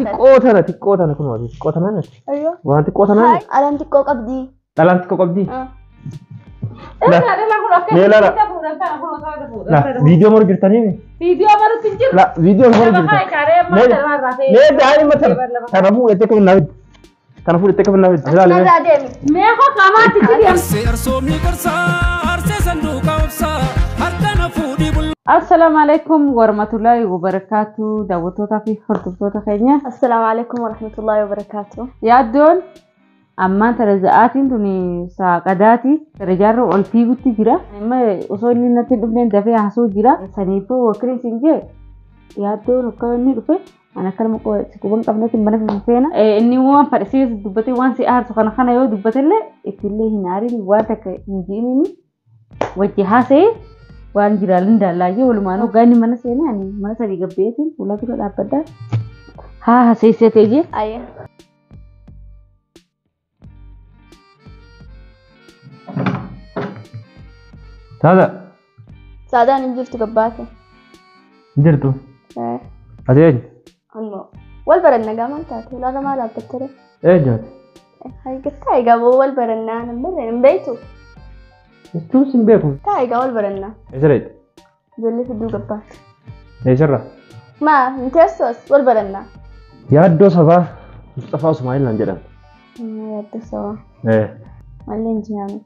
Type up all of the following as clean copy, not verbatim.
Xiqqoo tana xiqqoo tana kun waan xiqqoo tana miti. Ayyoo. Waan xiqqoo tana miti. Alaan xiqqoo qabdi. Dhalaan xiqqoo qabdi. Dhalaa kun akka Mee laala. itti fuudhan kana kun osoo irra La fuudhan. viidiyoo maru jirtanii mi? Viidiyoo marutti hin jiru. La viidiyoo maru Lafa jirtan. kaa'ee amma Mee dhalaa irraa ta'e. mee daa'ima tana tana fuudhee akka naaf tana fuudhee akka naaf ilaali mee. Narraa deemi. Mee koo qaamaatti jiri. Arsee arsoomni qarsaa arsee sanduuqa obsaa harka fuudhii bulla. Assalaamu alaikum warahmatullahi wabarakaatu daawwattootaa fi hordoftoota keenya. Assalaamu alaikum warahmatullahi wabarakaatu. Yaaddoon ammaan tana za'aatiin tun saaqadaati. Darajaarra ol fiigutti jira. Amma osoo inni natti hin dhufneen dafee haasoo jira. Saniifuu wakilii siin jee yaaddoon akka inni dhufe ani akka nama quba hin qabnetti mana feena. Inni waan fadhisiis dubbatee waan si aarsu kana kana yoo dubbatellee ittillee hin aarin waan takka hin ji'inini wajji haasa'ee waan jiraalin daallaayyee walumaan hoggaa inni mana seenee ani mana sadii gabbeetiin fuula dura dhaabbadhaa. Haa haseessee ta'e jee. Ayyee. Saada Saadaan hin jirtu gabbaate. hin jirtu. Ati eenyu? Ammoo wal baranna gamaan taate ulaarra maal dhaabbattee? Eenyu ati? Haa egaa wal barannaa nan barre hin beektu. Jechuun sin beeku. Taa egaa wal barannaa. Eessa dheedhi? Ijoollee fidduu gabbaate. Eessarra? Maa hin teessoos wal barannaa. Yaaddoo sabaa Mustafaa Usmaa'il naan jedhan. Yaaddoo sabaa. Mallee hin jiraame.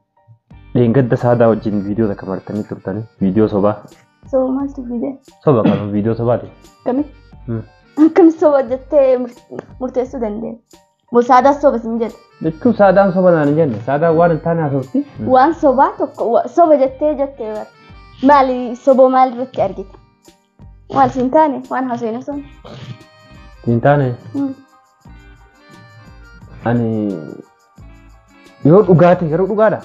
Dheengadda saadaa wajjin viidiyoo takka martanii turtanii viidiyoo sobaa. Soba maaltu fide? Soba kan viidiyoo sobaati. Akkami? Akkami soba jettee murteessuu dandeenya? Moo saadaan soba sin jedhe? Jechuun saadaan soba naan hin jenne saadaan waan hin taane haasofti. Waan sobaa tokko soba jettee jettee bara. Maali soba maal irratti argite? Maal siin taane waan haasofne sun? Hin taane ani yoo dhugaate garuu dhugaadha.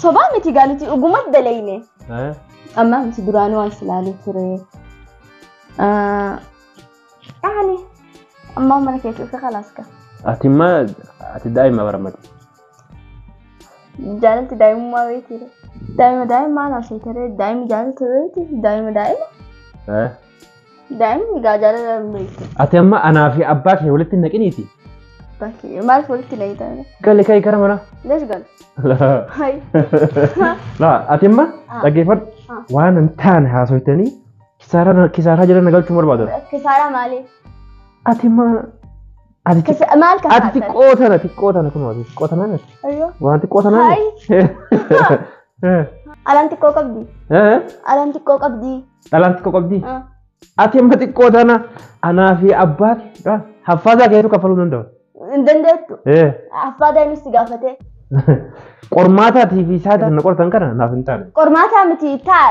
Sobaa miti gaa nuti dhugumatti dalayne. Amma miti duraanuu waan silaaluu ture. Yaani amma mana keessa dhufe khalaas ka. Ati imma ati daa'ima baramate. Jaalalti daa'imummaa wayiitiire. Daa'ima daa'ima maal haasofte daa'imni jaalalti wayiiti daa'ima daa'ima. Daa'imni gaa jaalala hin beektu. Ati amma anaa fi abbaa kee walitti hin naqiniiti. Bakki maaliif walitti naqxan? Gali ka'ii gara manaa. Lees gal. Hai. Laa ati amma dhaggeeffadhu waan hin taane haasoftanii kisaaraa jala na galchuu barbaadu. Kisaaraa maali? Ati amma ati Maal ati kasaartan? xiqqoo tana xiqqoo tana kun ati xiqqoo tana miti. Ayyoo. Waan xiqqoo tana Hai. miti. Alaan xiqqoo qabdi. Alaan xiqqoo qabdi. Dhalaan xiqqoo qabdi. Ati amma xiqqoo tana anaa fi abbaa haffaasaa keetu kaffaluu danda'u. Hin dandeettu. Abbaa daa'imni si gaafate. Qormaataatii fi isaa na qortan kana naaf hin taane. Qormaataa miti taa.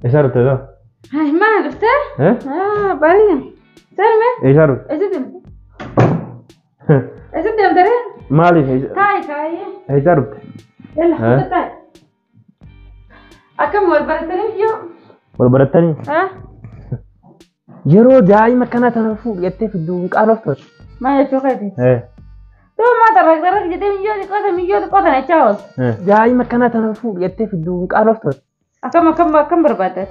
Eessaa dhufte taa? Hai maal dhuftee? Baay'ee. Seenme? Eessaa dhufte? Eessa deemte? Eessa deemte ree? Maaliif Taa'i taa'i. eessaa dhufte? Yalla taa'i. Akkam wal baratanii yoo? Wal barattanii? Yeroo daa'ima kana tana fuudhettee fidduu hin qaanoftu. Maal jechuu keeti? Too maa tarrak tarrak jettee miyyoo xiqqoo tana miyyoo xiqqoo tana jechaa ooltu. Daa'ima kana tana fuudhettee fidduu hin qaanoftu. Akkam akkam akkam barbaaddat?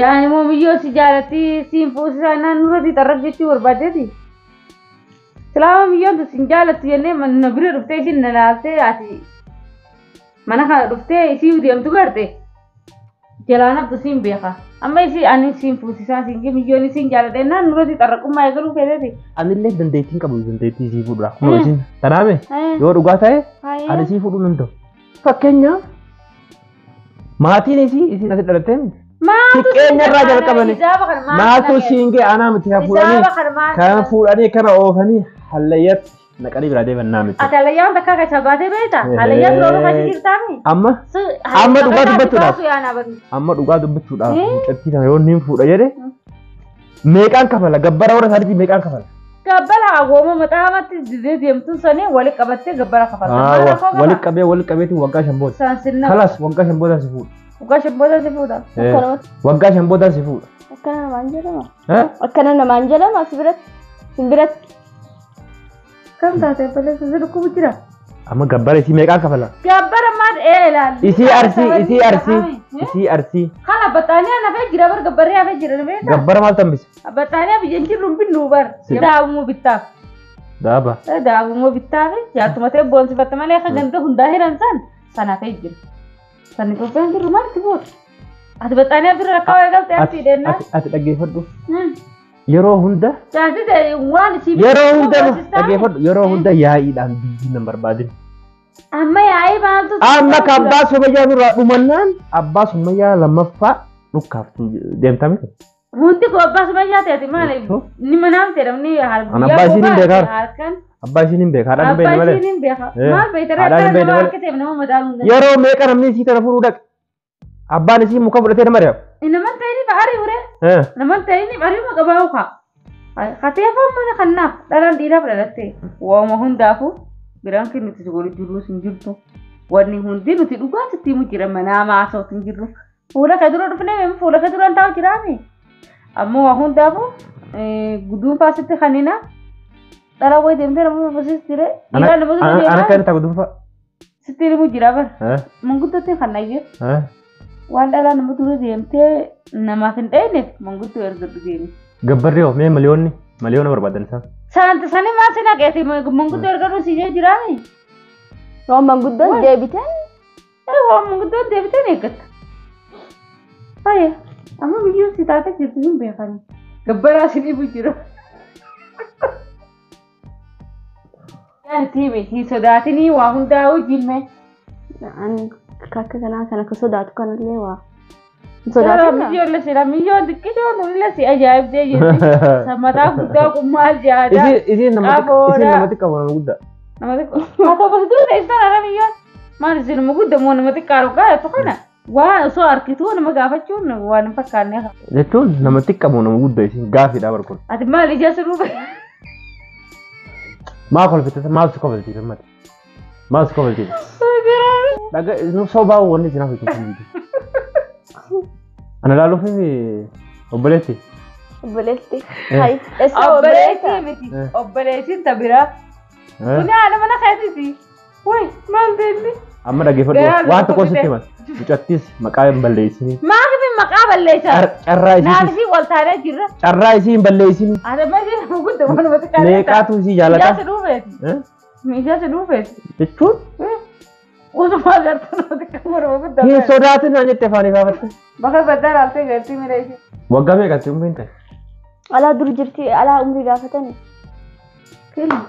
Yaani immoo miyyoo si jaalatti siin fuusisaa naan nurratti tarrak jechuu barbaaddeeti. Silaama miyyoon tun sin jaalattu jennee na bira dhuftee isin na laaltee ati mana kana dhuftee isii deemtu garte jalaan haftu siin beeka. Amma isii ani siin fuusisaa siin miyyoon isiin jaaladhe naan nurratti tarraqummaa eegaluu feeteeti. Anillee dandeettiin qabu dandeettii sii fuudhuudha. Kunoo isin tanaame yoo dhugaa ta'e ani sii fuudhuu danda'u. Fakkeenyaaf maatiin isii isin asitti dhalattee xiqqeenya irraa jalqabanii maaltu siin ga'e anaa miti kan fuudhanii kan fuudhanii kana oofanii hallayyatti naqanii biraa deeman naa miti. Ati hallayyaan takka keessaa baatee beektaa? Hallayyaan duroo dhufa jirtaami? Amma amma dhugaa dubbachuudhaaf amma dhugaa dubbachuudhaaf mucattii kana yoo niin fuudha jedhe meeqaan kafala gabbara warra isaaniitii meeqaan kafala? Gabbara wooma maxaamatti didee deemtu sanii wali qabattee gabbara kafalta. Wali qabee wali qabeetiin waggaa 5 booda. Kalas waggaa 5 booda si fuudha. Waggaa 5 booda si fuudha. Waggaa 5 booda si fuudha. Akkana namaan jedhama. Akkana namaan jedhama si biratti. Si biratti. Kam taate balleessa si dhukkubu jira? Amma gabbara isii meeqaan kafala? Gabbara maal ilaali. Isii arsii isii arsii isii arsii. Kana baxaaniyaa nafee jira bar gabbarree hafee jira nafee. Gabbara maal tambisa? Baxaaniyaa biyya hin jirru hin binnu bar. Daabuma bittaaf. Daaba. Daabuma bittaaf jaartuma ta'e boonsifatte malee akka ganda hundaa hiran san sana hafee jira. San Itoophiyaan jirru maal itti booda? Ati baxaaniyaa bira rakkoo eegalte ati dheennaa. Ati dhaggeeffadhu. Yeroo hunda. Waan isii. Yeroo hunda dhaggeeffadhu yeroo hunda yaa'iidhaan biyyi nan barbaadin. Amma yaa'ii maaltu. Amma ka abbaa Sumayyaa nurraa dhumannaan abbaa Sumayyaa lammaffaa dhukkaaftu deemtame. Hundi koo abbaa Sumayyaa ta'eeti maali? Ni manaam ta'e namni An abbaa isiin hin beekaa. Abbaa isiin hin beekaa. Haadhaan hin beekne malee. Abbaa isiin hin beekaa. Maal beekta rakkoo nama harkiseef nama madaaluu hin danda'u. Yeroo meeqa namni isii tana fuudhuu dhaqe? Abbaan isii muka fudhatee nama reeba. Naman ta'iniif arii ure. Naman ta'iniif ariuma qabaa uka. Kateefaa mana kanaaf dhalaan dhiiraaf dhalatte. Waanuma hundaafuu biraan kan nuti godhu jirrus hin jirtu. Wanni hundi nuti dhugaatitti himu jira manaa maasootu hin jirru. Fuula kee dura dhufnee fuula kee duraan taa'u jiraame. Ammoo waa hundaafuu guduunfaa sitti kanina dhala wayii deemtee nama basiis jire. Dhiiraa nama dura deemaa. Ana kan ta'a guduunfaa. Sitti himu jira bara. Manguddootti kan nayyee. Waan dhalaa nama dura deemtee namaaf hin dhayneef manguddoo erga deemi. Gabbarri hoo mee miliyoonni miliyoona barbaadan isaan. Saanta sanii maal si naqeeti manguddoo erga si jee jiraame. Waan manguddoon deebitan. Waan manguddoon deebitan eeggatta. Faaya amma biyyoon si taatee jirtu hin beekani. Gabbaraa si dhibu jira. Yaani hin sodaatinii waa hundaa'uu jimme. Akka kanaa kan akka sodaatu kanallee waa. Sodaatu. Sila miyyoon xiqqishoon illee si ajaa'ibdee jirti. Mataa guddaa kun maal jaada. Isiin nama xiqqaa nama guddaa. Nama xiqqaa. Haa ta'u bas dura isaan ara miyyoon. Maal isin nama guddaa moo nama xiqqaa rogaa jettu kana. Waan osoo harkituu nama gaafachuun waan hin fakkaanne. Jechuun nama xiqqaa moo nama guddaa isin gaafiidha barkuun. Ati maal ija siruu. Maa kolfite maal si kofalchiise mati? Maal si kofalchiise? Dhaga nu sobaa wanni isin hafe kun. Ana laaluuf obboleetti. Obboleetti. Hayi. Eessa obboleetti miti. Obboleettiin ta biraa. Kuni haadha mana keetiiti. Wayi maal beekni? Amma dhaggeeffadhu waan tokko sitti hima. Mucattis maqaa hin balleessini. Maaliif maqaa balleessaa? Carraa isii. Naaf isii wal taanee jirra. Carraa isii hin balleessini. Ati amma isii nama guddaa waan xiqqaa. Meeqaatu isii jaalata? Ijaa si dhuufeeti. Ijaa si dhuufeeti. Jechuun? Osuma agartuu nama xiqqaa morma guddaa. Hin sodaatin naan jette afaanii kaafatte. Bakka baddaa laaltee galtii mira ishee. Waggaa meeqatti umriin ta'e? Alaa dur jirti alaa umrii gaafatani. Kenni.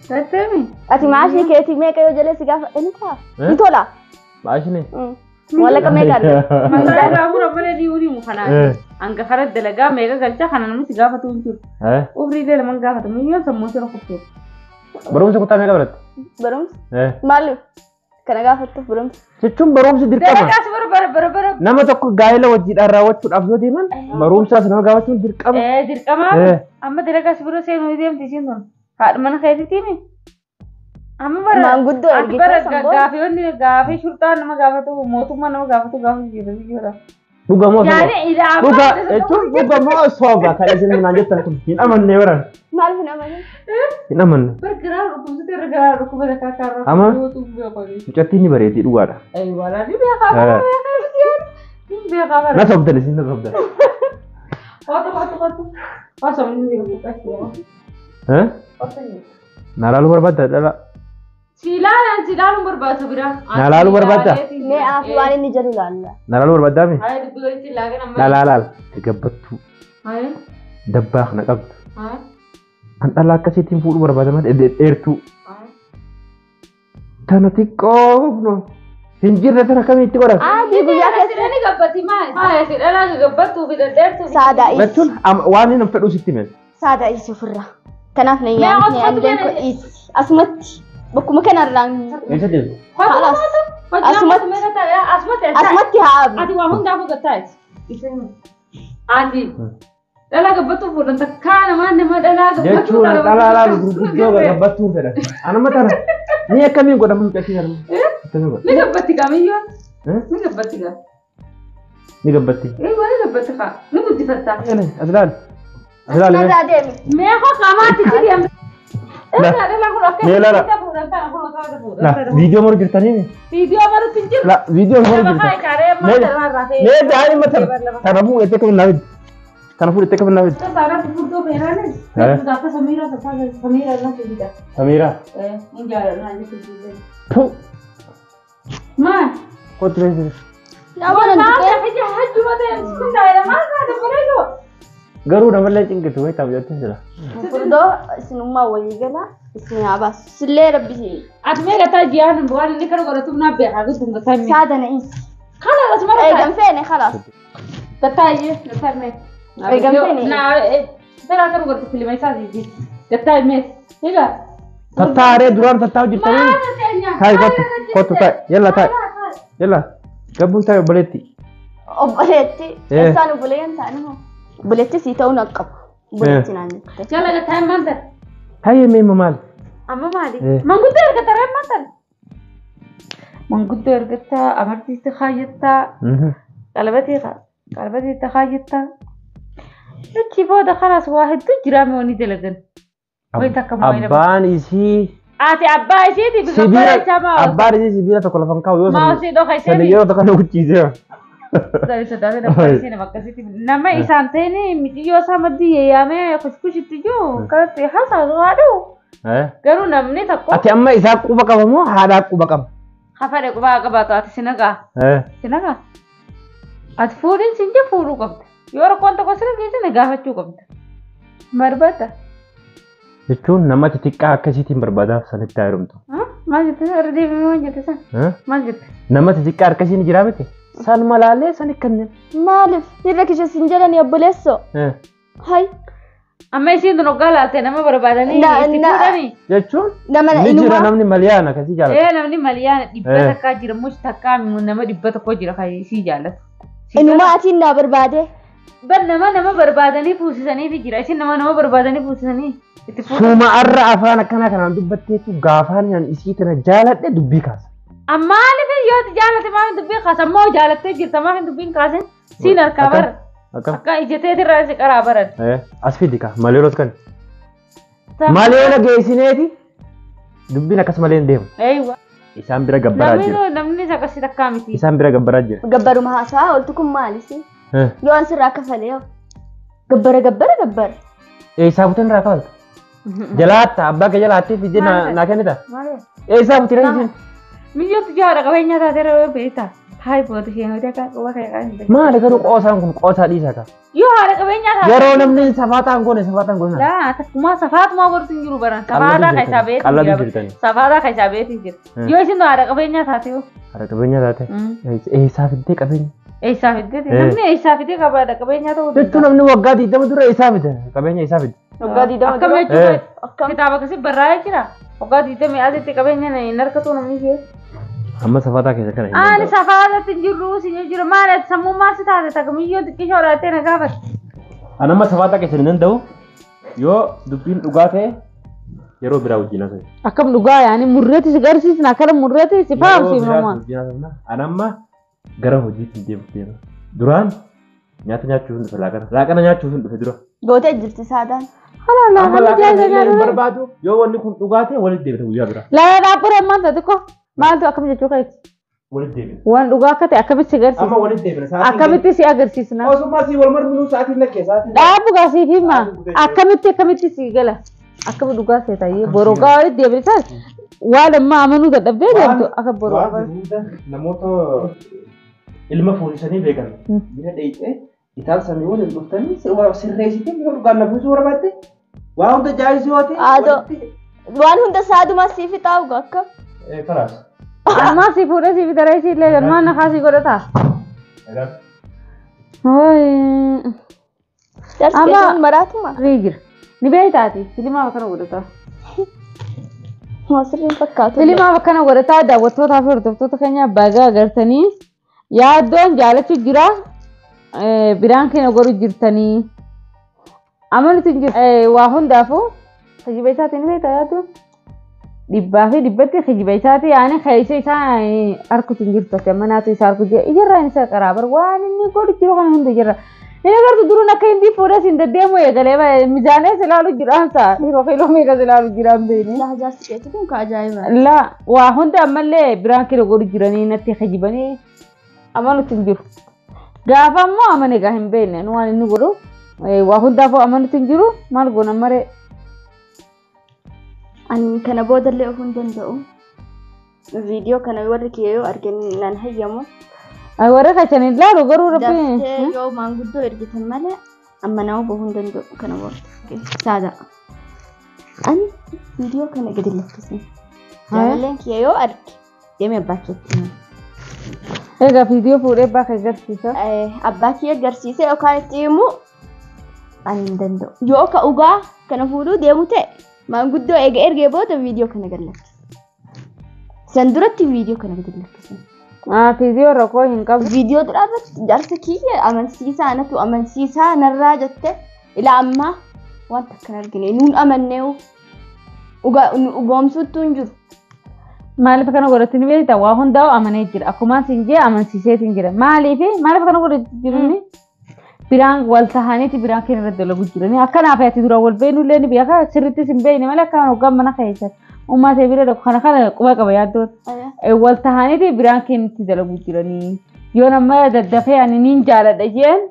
Tatteemi. Ati maashii keetii meeqa yoo jalee si gaafa inni ta'a. Ni tola. Maashini? Maallaqa meeqa argata? Mataa irraa mura malee dhiibuu dhiibu kanaa. Hanga karaa dalagaa meeqa galchaa kana namni si gaafatu hin jiru. Umrii illee nama gaafatu miyyoon sammuu sirra kutteetu. Barumsa kutaa meeqa baratte? Barumsa? Maaliif? Kana gaafattuuf barumsa. Jechuun barumsi dirqama. Dalagaas bara. Nama tokko gaa'ela hojiidhaan raawwachuudhaaf yoo deeman barumsaas nama gaafachuun dirqama. Dirqama. Amma dalagaas biroo seenuu deemti isiin tun. Haadha mana keetiitiimi. Amma bara. Maanguddoo ergitee sanboon. Gaafii gaafii shurxaan nama gaafatu mootummaa nama gaafatu gaafii jiru jechuudha. Dhugamoo soba. Dhuga jechuun dhugamoo soba kan isin naan jettan kun hin amanne baran. Maaliif hin amanne? Hin amanne. Bar garaa dhukkubsatee irra garaa dhukkuba takka akka Amma mucattiin ni bareeddi dhugaadha. Walaa ni beekaa ni beekaa bara. Na sobdan isin na sobdan. Qotu qotu qotu. Osoo inni beeku qasee. Na laaluu barbaadda dhala. Si ilaalan si ilaaluun barbaadu bira. Na laaluu barbaadda. Mee afi waan inni jedhu laalla. Na laaluu barbaaddaa mi? Hayi dubbii walitti ilaagan amma. La la laal. Gabbattuu. Hayi. Dabbaa kana qabdu. Hayi. An dhala akkasiitiin fuudhuu barbaada malee dheertuu. Tana xiqqoo hin jirre tana kamitti godhan? Adii guyyaa keessa. Ni gabbatti maali? Hayi si dhalaa gabbattuu fi dhedheertuu. Saadaa isi. Jechuun waan hin fedhu sitti hime. Saadaa isi ofirraa. Kanaaf na yaadni yaadni koo isi. Asumatti bakkuma kanarraan. Eessa deemtu? Asumatti haa abdu. Ati waa hundaafuu gattaati. Ati dhalaa gabbattuu fuudhan takkaa namaa nama dhalaa gabbattuu. Jechuun dhalaa laalu gurguddoo gabbattuu fedhan. Anuma tana ni akkamiin godhamu mucattii kana? Ni gabbatti qaamiyyoon. Ni gabbatti gaa. Ni gabbatti. Ni gabbatti kaa. Ni guddifatta. As ilaali. As ilaali. Asirraa deemi. Mee koo qaamaatti deemta. Dhalaa kun akka Mee laala. La viidiyoo maru jirtanii? Viidiyoo marutti hin jiru. La viidiyoo maru jirtan. Mee daa'ima tana tana fuudhee akka naaf tana fuudhee akka naaf. Samiira. Maal? Kottu reessi. Garuu namallee cinqitu wayi taa'u jettee jira. Furdoo isinummaa walii gala isin haa baasu. Sillee rabbi si. Ati mee gataa jiyaan waan inni kana godhatuuf naa beekaa guutuun gataa mee. Saada na insi. Kalaas mara. Eegan feene kalaas. Gataa iyyee gataa mee. Eegan feene. Naa fedhaa kana godhatu filma isaa siiti. Gataa mee. Egaa. Tattaaree duraan tattaa'u jirtanii. Taa'i kottu kottu taa'i yalla taa'i yalla gabbuun taa'i obboleetti. Obboleetti. Isaan obboleeyyan ta'anii hoo. Obboleetti sii ta'uu na qabu. Obboleetti naan jette. Jala gataa maal ta'e? Taa'i mee maal? Amma maali? Manguddoo ergataa ree maal ta'e? Manguddoo ergataa amartiitti kaayyattaa qalbatiitti kaayyattaa. Achi booda kalaas waa hedduu jiraame wani dalagan. Abbaan isii. Ati abbaa isiiti sibiila abbaan isii sibiila tokko lafan kaa'u yoo sana yeroo tokko na guchiiseera. Nama isaan ta'in mitiyyoo isaa maddii yaamee kushkushitti jiru kanatti haasa'u haadhu. Garuu namni tokko. Ati amma isaa quba qaba moo haadhaa quba qaba? Hafadhe quba qabaatu ati sinagaa. Sinagaa. Ati fuudhin sin jee fuudhuu qabda. Yoo rakkoon tokko sina geessine gaafachuu qabda. Barbaadda. Jechuun nama xixiqqaa akkasiitiin barbaadaaf sanitti heerumtu. Maal jette irra deebimee waan jette san? Maal jette? Nama xixiqqaa akkasiin jiraa miti? San malaalee san kanneen. Maaliif irra kisha sin jedhani obboleessoo? Hay. Amma isiin tun hoggaa laalte nama barbaadanii itti fuudhanii. Jechuun ni jira namni maliyaan akkasii jaalatu. Ee namni maliyaan dhibba takkaa jira much takkaa nama 100 jira kan isii jaalatu. Inuma atiin naa barbaade. Bar nama barbaadanii fuusisanii jira isin nama barbaadanii fuusisanii. Suma arra afaan akkanaa kanaan dubbatteetu gaafaan an isii tana jaaladhe dubbii kaasa. Maaliif yoo jaalate maaf dubbii kaasa ammoo jaalattee jirta maaf dubbiin kaasin siin harkaa bara. Akka ijjateet irraa si qaraa baran. As fidi kaa maleeloot kan. Maleela geessineeti dubbiin akkas malee hin deemu. Isaan bira gabbaraa jira. Namni akkasii takkaa miti. Isaan bira gabbaraa jira. Gabbaruma haasaa ooltu kun maalisi? Yoo an sirraa kafalee yoo. Gabbara gabbara gabbara. Eessaa buteen irraa kafalta? Jalaatta abbaa kee jalaatti fidee naa kennita? Eessaa buteen isin? Miyyootu jahaadha qabeenya taateera yoo beektaa. Hayi booda isheen hojii akka quba kee qaban. Maali garuu qoosaan kun qoosaa dhiisaa qaba. Yoo haadha qabeenyaa taate. Yeroo namni safaataan goone safaataan goone. Laa takkumaa safaatumaa godhutu hin jiru baran. Safaataa kan isaa beetii jira. Safaataa kan isaa beetii jira. Yoo isin haadha qabeenyaa taate yoo. Haadha qabeenyaa taate. Eessaa fiddee qabeenya? Eessaa fiddee namni eessaa fiddee qaba haadha qabeenyaa ta'uu danda'a. Jechuun namni waggaa 20 dura eessaa fide qabeenya eessaa fide. Waggaa 20 dura. Akkam jechuudha kitaaba akkasii barraa'ee jira. Waggaa 20 asitti qabeenya hin harkatu namni ishee. Amma safaataa keessa kana hin Ani safaataatti hin jirru si jiru maal sammuu maal si taate takka miyyoon xiqqishoo dhaattee na gaafate. Ani amma safaataa keessa hin danda'u yoo dubbiin dhugaa ta'e yeroo biraa wajjin haasa'u. Akkam dhugaa yaani murreetti si garsiisna akkana murreetti si faamsiifama. Ani amma gara hojiitti hin deemu deema. Duraan nyaata nyaachuuf hin dhufe laaqana. Laaqana nyaachuuf hin dhufe dura. Gootee jirti saadaan. Amma laaqana hin barbaadu yoo wanni kun dhugaa ta'e walitti deebita guyyaa biraa. Laa dhaabbata ammaan ta'e xiqqoo. Maaltu akkam jechuu keeti? Walitti deebina. Waan dhugaa akka ta'e akkamitti si agarsiisna? Amma walitti deebina. Akkamitti si agarsiisna? Osummaa si wal marminuu sa'aatiin lakkee sa'aatiin. Dhaabbu gaasiif hima. Akkamitti akkamitti si gala? Akkami dhugaa see ta'ee boroo gaa walitti deebina. Waan amma amanuu dadhabdee deemtu akka boroo. Waan hunda namoota ilma fuudhisanii beekan. Bira dheeyxee isaan samii waliin dhuftanii sirreessitee yoo dhugaan na buusuu barbaadde waa hunda jaayisii yoo ta'e. Waan hunda saadumaa siif xaa'u akka. Kalaas. Amma si fuudhee si bitaree si illee galmaan na kaasii godhata. Jaarsi keessan maraatuma. Jira. Ni beektaati. Filimaaf akkana godhata. Sirriin fakkaatu. Filimaaf akkana godhata daawwattootaa fi hordoftoota keenya bagaa agartanii yaaddoon jaalachuu jira. Biraan keenya godhu jirtanii. Amma nuti waa hundaafuu kijiba isaatiin ni beektaa yaaddoon. Dhibbaa fi dhibbatti kijiba isaati yaani keessa isaa harkutu hin jirtu ati amma naatu isaa harku jira ijarraa inni isa qaraabar waan inni godhu jiru kana hunda ijarra Inni agartu duruun akka hindi fuudhee siin deddeemu eegalee mijaanee si ilaalu jiraan sa'a. Dhiiroo kiiloo meeqa si ilaalu jiraan beekni. Laa jaarsi keetii kun ka ajaa'iba. Laa waa hunda ammallee biraan kee godhu jiranii natti kijibanii amanutti hin jiru. Gaafa ammoo amane egaa hin beekne waan inni godhu waa hundaafuu amanutti hin jiru maal goona maree. Ani kana boodallee ofuu hin danda'u. Viidiyoo kana warri kiyya yoo argan naan hayyamu. Warra kachan hin laalu garuu rabbi. Daftee yoo maanguddoo ergitan malee amma nama bahuu hin danda'u kana booda. Saada. Ani viidiyoo kana gadi lakkisin. Jaalalleen kiyya yoo arge deemee abbaa keetti hima. Egaa viidiyoo fuudhee abbaa kee agarsiisa. Abbaa kiyya agarsiisee yookaan itti himu ani hin danda'u. Yoo ka dhugaa kana fuudhuu deemu ta'e maanguddoo eega ergee booda viidiyoo kana gad lakkisa. San duratti viidiyoo kana gadi lakkisin. Viidiyoo rakkoo hin qabu. Viidiyoo duraa irratti jaarsa kiyya amansiisaa anatu amansiisaa narraa jette ilaa ammaa wanta akkana argine nuun amanneewu dhugoomsuuttuu hin jiru. Maaliif kana godhatti ni beektaa? Waa hundaa'u amanee jira. Akkumaan siin jee amansiiseetiin jira. Maaliif maaliif kana godhatti jiruni? Biraan wal tahaniiti biraan keenya irratti dalagu jirani. Akkanaaf ati dura wal beeknullee ni beeka. Sirrittis hin beekne malee akkanaan hoggaan mana keessa. Uumaa ta'e bira kana kana quba qaba yaaddoon. Wal tahaniiti biraan keenya itti dalagu jiranii. Yoo nama daddafee ani niin jaaladha jeen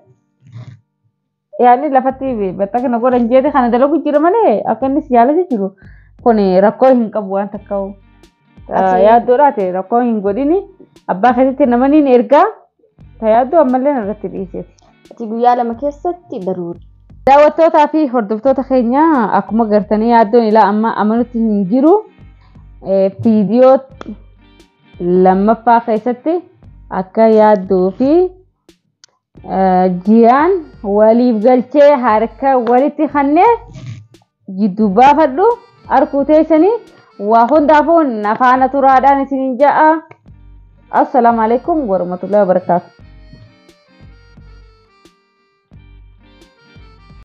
yaani lafatti bakka kana godhan jeete kana dalagu jira malee akka innis jaalate jiru. Kun rakkoo hin qabu waan takka. Yaaddoodhaate rakkoo hin godhini abbaa keessatti nama niin ergaa ta yaaddoo ammallee irratti dhiiseeti. Ati guyyaa lama keessatti daruuri. Daawwattootaa fi hordoftoota keenya akkuma gartanii yaaddoon ilaa amma amanutti hin jiru. Viidiyoo lammaffaa keessatti akka yaaddoo fi jiyaan waliif galchee harka walitti kannee jidduu baafadhu harkuu teessanii waa hundaafuu nafaana turaadhaan isiniin ja'a. Assalaamu alaikum warahmatullahi wabarakatuh.